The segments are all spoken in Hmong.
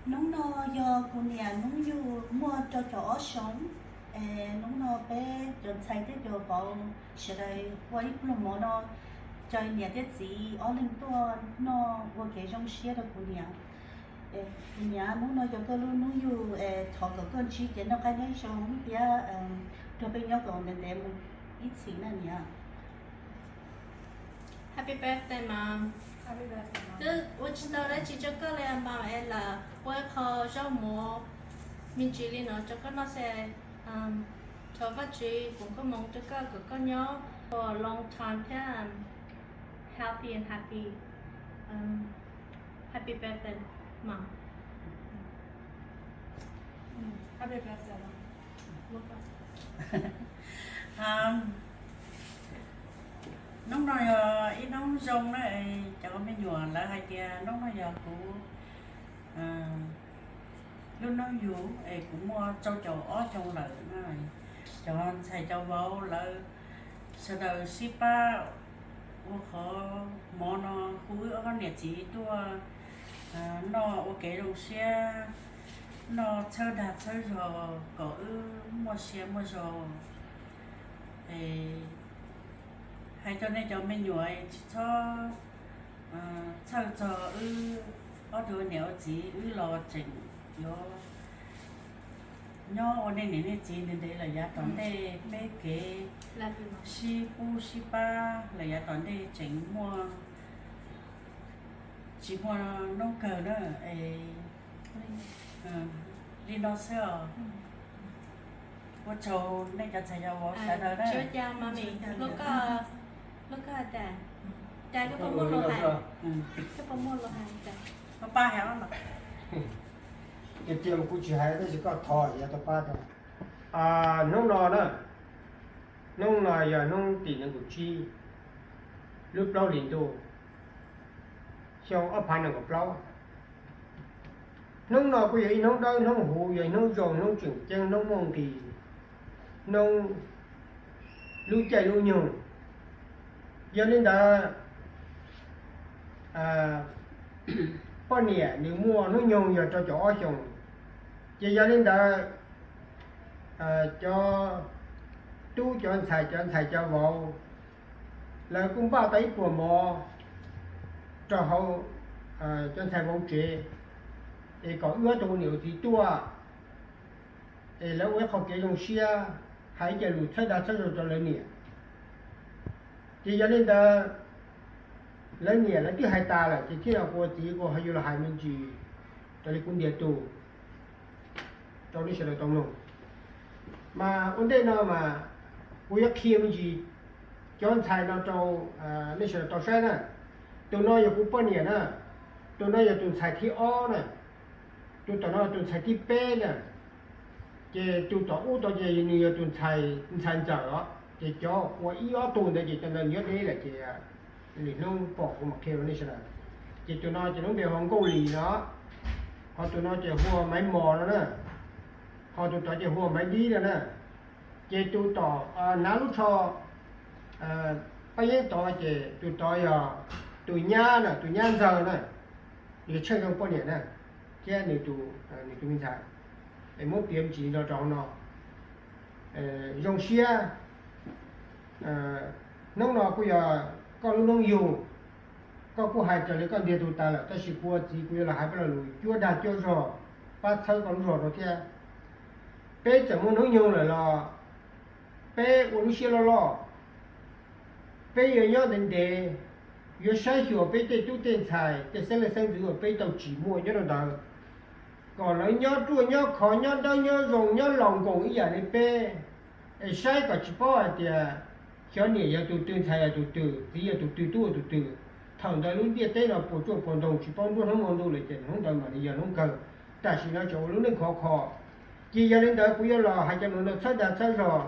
Hnub no yog kuv niam hnub yug muaj rau caum ob xyoos. Es hnub no peb cov ntxhais thiab cov vauv sawv daws ua ib pluag mov no, coj niam thiab txiv ob leeg tuaj noj ua kev zoo siab rau kuv niam. Kuv niam, hnub no yog koj lub hnub yug, thov kom koj ntsib kev noj qab nyob zoo thiab nrog peb nyob kom ntev ntev mus ib txhis na niam. Happy birthday, Mom. Twb ua tsis tau dab tsi rau koj li, Mom, es lam ua qho zaub mov me ntsis li no rau koj noj xwb. Thov Vajtswv foom koob hmoov rau koj kom koj nyob for a long time thiab healthy and happy. Happy birthday, Mom. Hnub no yog ib hnub zoo na, cov me nyuam lawv hais tias hnub no yog kuv lub hnub yug es kuv muaj rau caum ob xyoo lawm na. Cov ntxhais cov vauv lawv sawv daws sib pab ua qhov mov no hu wb ob niam txiv tuaj noj ua kev zoo siab, noj txhawb dag txhawb zog kom wb muaj sia muaj zog. Es hais rau nej cov me nyuam tsis txhob txhawj txog wb ob tug niam ua txiv, wb los tseem yuav nyob ua nej niam nej txiv ntev ntev lawm yav tom ntej, peb kev sib pub sib pab lawm yav tom ntej tseem muaj, tsis muaj hnub kawg na. Es li no xwb os. Ua tsaug nej cov ntxhais cov vauv sawv daws na. Tiag tiag mas kuv tsis hais tab sis koj thov yog tau pab rau. Hnub no na, hnub no yog hnub tim nees nkaum tsib lub plaub hlis ntuj xyoo ob phav nees nkaum plaub. Hnub no kuj yog ib hnub dawb hnub huv, yog ib hnub zoo, hnub tseem ceeb, hnub muaj nqis, hnub lub caij lub nyoog. Yog li ntawd, poj niam nws muaj hnub nyoog yog rau caum ob xyoos, ces yog li ntawd cov tub cov ntxhais cov ntxhais cov vauv lawv kuj npaj tau ib puas mov rau hauv cov ntxhais vauv tsev, es kom wb ob tug ua niam ua txiv tuaj, es lawv ua ib qho kev zoo siab, hais ib co lus txhawb dag txhawb zog rau lawv niam. Ces yog li ntawd, lawv niam lawv twb hais tas lawm ces thiaj li kuv ua txiv kuv ho yuav los hais me ntsis raws li kuv ntiag tug rau nej sawv daws tau mloog. Mas ua ntej no mas kuv yuav qhia me ntsis cov ntxhais no rau nej sawv daws tau saib na. Tus no yog kuv poj niam na, tus no yog tus ntxhais thib ob na, tus tom no tus ntxhais thib peb na, ces tus tom ub tod ces nws yog tus ntxhais ntxawm os. Ces cov ua ib ob tug ntawd ces cov ntawd nyob deb lawm ces lwm hnub pom kuv mam qhia rau nej sawv daws. Ces tus no ces lub npe hu ua Nkauj Lis no, ho tus no ces hu ua Maiv Mos no na, ho tus tod ces hu ua Maiv Dib no na. Ces tus tom hnav lub tsho paj yeeb tod ces tus tod yog tus nyab na, tus nyab ntxawg na, nws tsheej zoo poj niam na, thiab nws tus me ntxhais. Es muab piav me ntsis no rau hauv no, zoo siab. Hnub no kuj yog koj lub hnub yug, koj kuj hais raws li koj ntiag tug tas lawm tab sis kuv ua txiv kuv yuav los hais peb lo lus cuab dag cuab zog, pab txhawb koj lub zog rau thiab. Peb txawm muaj hnub nyoog lawm los peb ua lub siab loj loj, peb yuav nyob ntev ntev, yuav saib xyuas peb tej tub tej ntxhais tej xeeb leej xeeb ntxwv uas peb tau tsim muaj nyob rau ntawd, kom lawv nyob ruaj nyob khov nyob dawb nyob zoo nyob laus nkoos ib yam li peb. Es saib kom tsis paub hais tias xyov niam yog tus twg ntxhais yog tus twg txiv yog tus twg tub yog tus twg. Thaum ntawd lub ntiaj teb no puas tsuaj puas ntoo tsis paub nruab hnub hmo ntuj lawm ces hnub ntawd mam li yog hnub kawg. Tam sim no tseem ua lub neej khov kho. Ces yog li ntawd kuv yuav los hais cov lus no txhawb dag txhawb zog.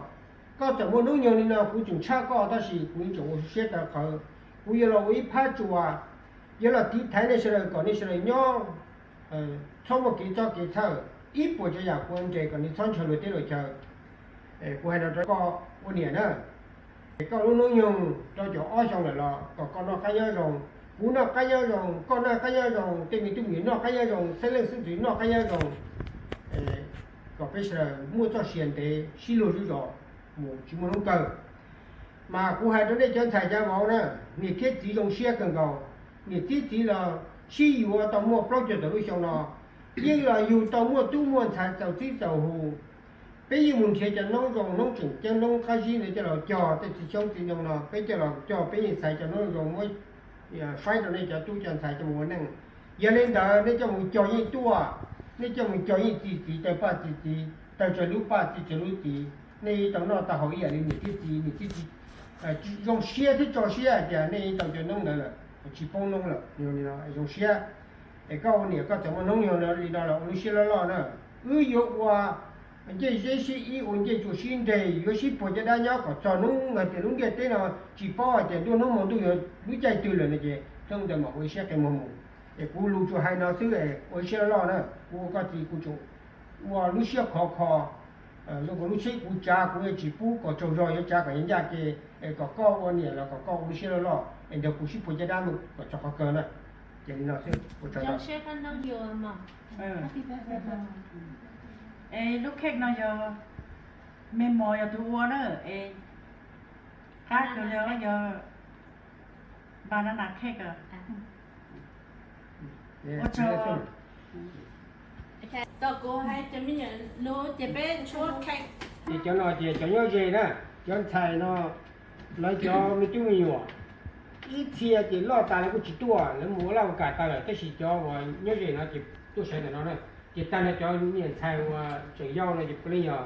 Koj txawm muaj hnub nyoog li no kuv tseem tshaj koj tab sis kuv yeej tseem ua siab tawv qhawv. Kuv yuav los ua ib phab tsuas, yuav los tiv thaiv nej sawv daws kom nej sawv daws nyob txhob muaj kev txob kev txhawj, ib puas tsav yam kuv nres kom nej txhob ntshaw luag teb luag chaw. Kuv hais no rau koj ua niam na, es koj lub hnub nyoog rau caum ob xyoo lawm los kom koj noj qab nyob zoo, Kuv noj qab nyob zoo, koj noj qab nyob zoo, tej me tub me nyuam noj qab nyob zoo, xeeb leej xeeb ntxwv noj qab nyob zoo, kom peb sawv daws muaj txoj sia ntev sib luag zov zos mus tsis muaj hnub kawg. Mas kuv hais rau nej cov ntxhais cov vauv na, niam thiab txiv zoo siab kawg nkaus. Niam thiab txiv los sib yuav tau muaj plaub caug tawm lub xyoo no, yeej los yug tau muaj tub muaj ntxhais txaus txib txaus hu. Peb yeej mus nrhiav cov noob zoo noob tseem ceeb noob qab zib ntawd coj los cog tej txiv xyoob txiv ntoo no, peb coj los cog peb yeej xaiv cov noob zoo muab faib rau nej cov tub cov ntxhais coj mus ua neej. Yog li ntawd nej coj mus cog yeej tuaj, nej coj mus cog yeej txi txiv taw paj txi txiv taw tsawg lub paj txi tsawg lub txiv, nej yeej tau noj tau haus ib yam li niam thiab txiv, niam thiab txiv zoo siab thiab tso siab hais tias nej yeej tau cov noob ntawd lawm, tsis poob noob lawm, zoo siab. Es koj ua niam koj txawm muaj hnub nyoog li no los ua lub siab loj loj na. Wb yuav ua ncej zeb sib ib, ua ncej tsua sib nreg, yuav sib puag caj dab nyob kom txog hnub hais tias lub ntiaj teb no tsis paub hais tias nruab hnub hmo ntuj yuav lub caij twg lawm no ces hnub ntawd mam ua ib siab qi muag mus. Es kuv lus tsuas hais no xwb, ua ib siab loj loj na, kuv ua koj txiv kuv tsuas ua lub siab khov kho. Zoo nkaus lub tsheb kuv tsav kuv yuav tsis pub kom tsaug zog, yuav tsav kom ncaj ncaj ke, es kom koj ua niam los kom koj ua lub siab loj loj es nrog kuv sib puag caj dab mus kom txog qhov kawg na. Ces li no xwb, ua tsaug ntau. Es lub cake no yog me mos yog tus ua na, es qab kawg li yog banana cake. Ua tsaug. Ces cov no ces cov nyob ze na, cov ntxhais no, lawv cov me tub me nyuam ib txhia ces loj tas lawv kuj tsis tuaj, lawv mus ua laj ua kam tas lawm, tab sis cov uas nyob ze no ces tuaj sawv ntawm no na. Ces tag nrho cov niam ntxhais uas tseem yau no ces puav leej yog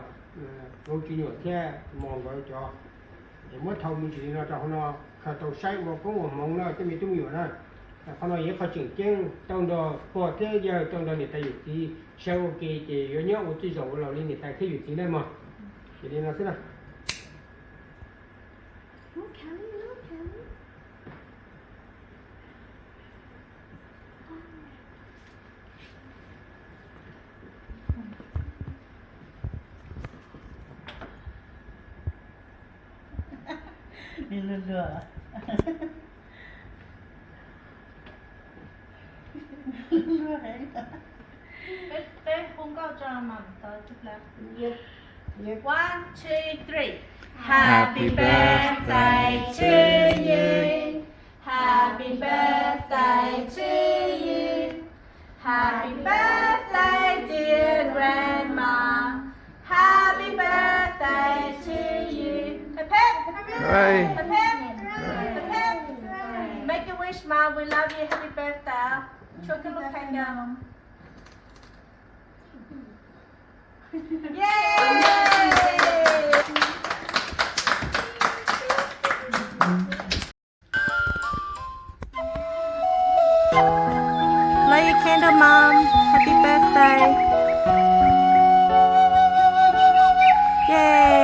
vauv Tswv Nyuam thiab Mos nkawd cov. Es muab thau me ntsis li no rau hauv no, khaws tau saib ua koob ua hmoov na tej me tub me nyuam na. Qhov no yog qhov tseem ceeb, tau nrog pog thiab yawg, tau nrog niam tais yawm txiv sawv ua ke ces yuav nyob ua tij zaum ua laus li niam tais thiab yawm txiv na mog. Ces li no xwb na. Peb hu nkauj tso mas tau tib plab. One, two, three. Happy birthday to you. Happy birthday to you. Happy birthday, dear grandma. Happy birthday to you. Pep, pep, pep, pep, pep. Make a wish, Mom. We love you. Happy birthday. Chúc các lúc thành công. Yay! Light your candle, Mom. Happy birthday. Yay.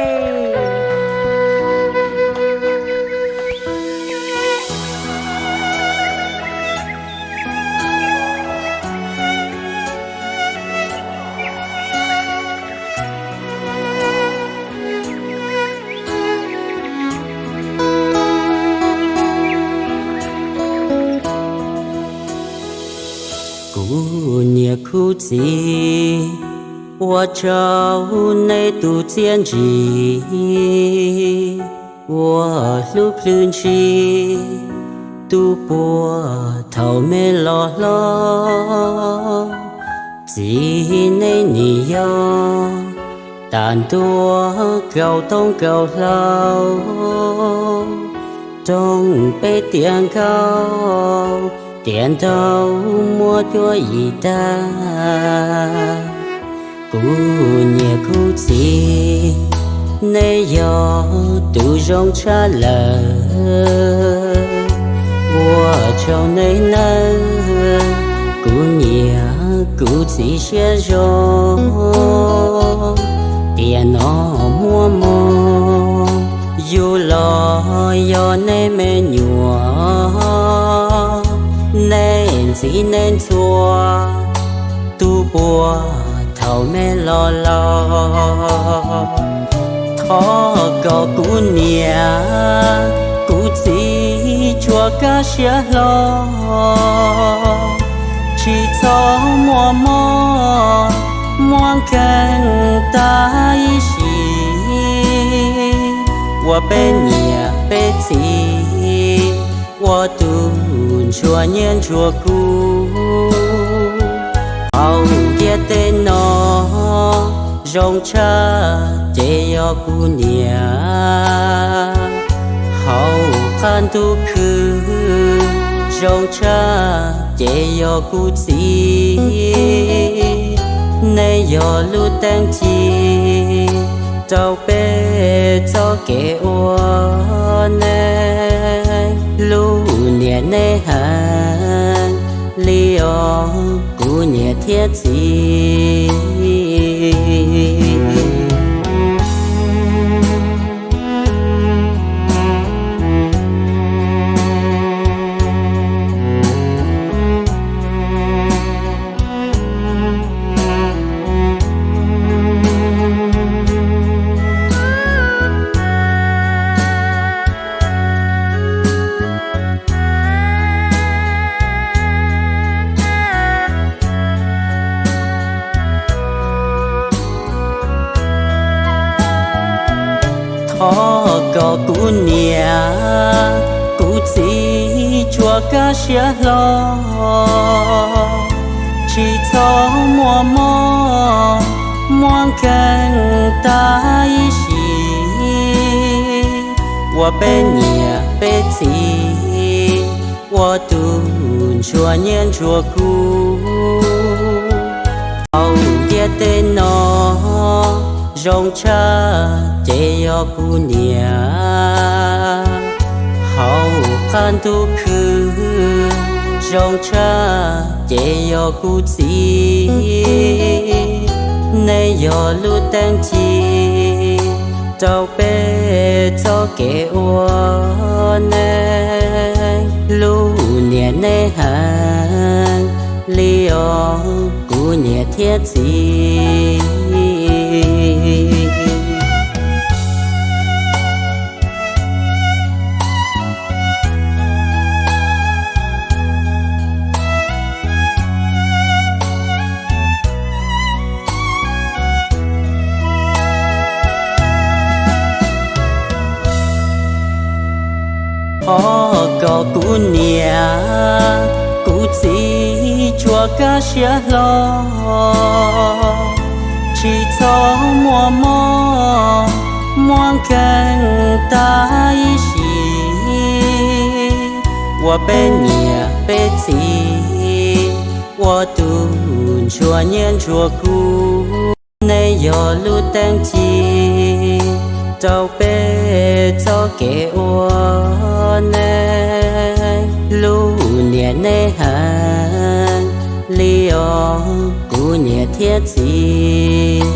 Kuv niam kuv txiv, ua tsaug nej tus txiaj ntsig uas hlub plhws ntshis tu puag thaum me los hlob. Txiv nej nim yog tas ntua kaum toob kaum hlau, rooj peb tiav nkauj tiav nraug muab cuab yim tag. Kuv niam kuv txiv, nej yog tus zoo tshaj lawm. Ua tsaug nej nawb, kuv niam kuv txiv siab zoo, tiam no muaj mog. Yus los yog nej me nyuam, nej ntxhib nej ntxhua tu puag thaum me los laus. Thov kom kuv niam kuv txiv tsuas kaj siab hlo, tsis txhob muaj mob, muaj nkeeg tag ib sim, ua peb niam peb txiv, ua tus ntsuag nyiaj ntsuag kub. Hauv ntiaj teb no zoo tshaj ces yog kuv niam, hauv qab ntuj khwb zoo tshaj ces yog kuv txiv. Nej yog lub teeb ci rau peb txoj kev ua neej, lub niam nej heev li os kuv niam thiab txiv. Thov kom kuv niam kuv txiv tsuas kaj siab hlo, tsis txhob muaj mob, muaj nkeeg tag ib sim, ua peb niam peb txiv, ua tus ntsuag nyiaj ntsuag kub. Hauv ntiaj teb no zoo tshaj ces yog kuv niam, hauv qab ntuj khwb zoo tshaj ces yog kuv txiv. Nej yog lub teeb ci rau peb txoj kev ua neej, lub niam nej heev li os kuv niam thiab txiv. Thov kom kuv niam kuv txiv tsuas kaj siab hlo, tsis txhob muaj mob, muaj nkeeg tag ib sim, ua peb niam peb txiv, ua tus ntsuag nyiaj ntsuag kub. Nej yog lub teeb ci rau peb txoj kev ua neej, lub niam nej heev li os kuv niam thiab txiv.